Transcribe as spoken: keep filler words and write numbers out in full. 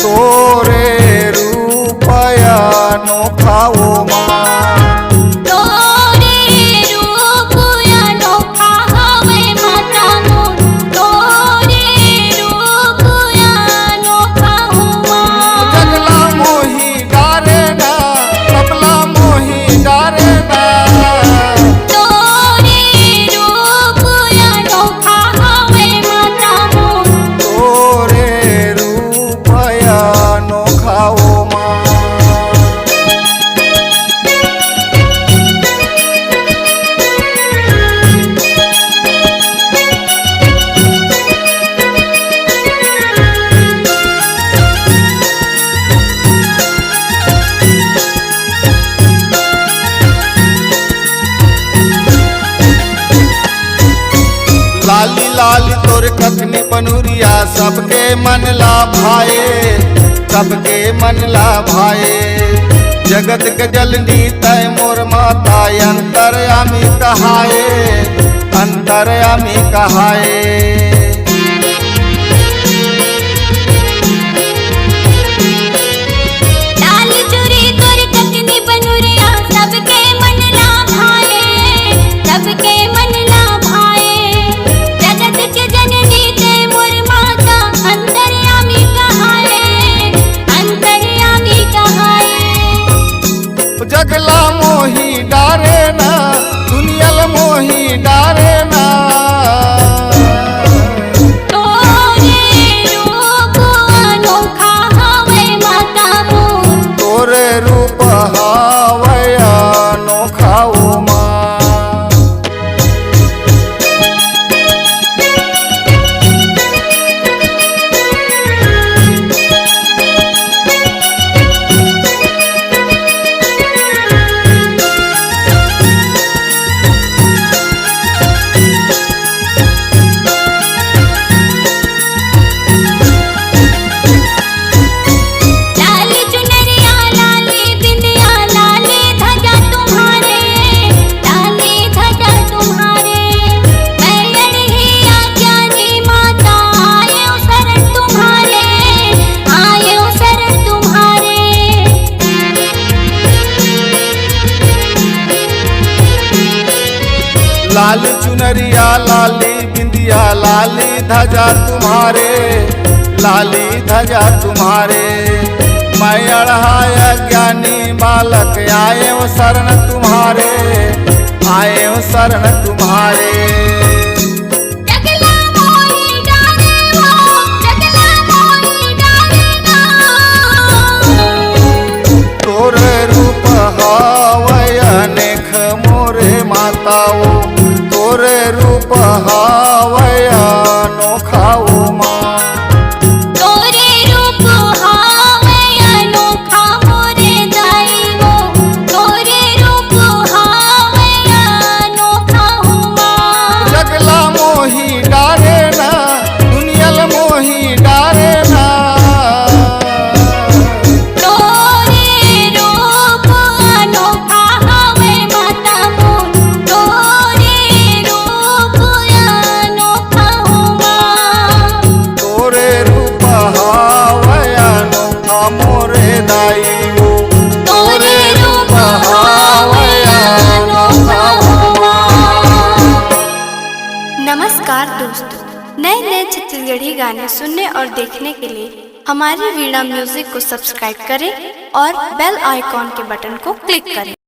तोरे रूप अनोखा ओ माँ। तोरे रूप अनोखा हवे माता मोर, तोरे रूप अनोखा ओ माँ। जगला मोही डारे ना, सबला मोही डारे ना। तोरे रूप अनोखा हवे माता मोर। तोरे रूप अनोखा ओ माँ। लाली लाली तोर कखनी बनुरिया, सबके मन ला भाए, सबके मन ला भाए। जगत के जननी तय मोर माता, अंतर्यामी कहाए, अंतर्यामी कहाए। लाल चुरी तोर कखनी बनुरिया, सबके मन ला भाए, सबके मन ला भाए। जगत के जननी ते मोर माता, अंतर्यामी कहाए, अंतर्यामी कहाए। जगला मोही डारे ना, दुनियल मोही डारे ना। तोरे रूप अनोखा हवे माता मोर। तोरे रूप हवे अनोखा ओ माँ। लाली चुनरिया, लाली बिंदिया, लाली ध्वजा तुम्हारे, लाली ध्वजा तुम्हारे। मैं अड़हिया ज्ञानी माता, आए शरण तुम्हारे, आए शरण तुम्हारे। लाल चुनरिया, लाली बिंदिया, लाली ध्वजा तुम्हारे, लाली ध्वजा तुम्हारे। मैं अड़हाय ज्ञानी बालक, आए शरण तुम्हारे, आए शरण तुम्हारे। जगला मोही डारे वो, जगला मोही डारे ना। तोरे रूप हवय अनेक मोरे माता ओ, तोरे रूप हवय अनोखा ओ माँ। तोरे रूप हवय अनोखा मोरे दाई ओ, तोरे रूप हवय अनोखा ओ माँ। जगला मोही डारे ना, दुनियल मोही डारे ना। तोरे रूप अनोखा हवे माता मोर, तोरे रूप अनोखा हवे। तोरे रूप हवे अनोखा मोरे दाई ओ, तोरे रूप हवे अनोखा हवे। नमस्कार दोस्तों, नए नए छत्तीसगढ़ी गाने सुनने और देखने के लिए हमारी वीणा म्यूजिक को सब्सक्राइब करें और बेल आइकॉन के बटन को क्लिक करें।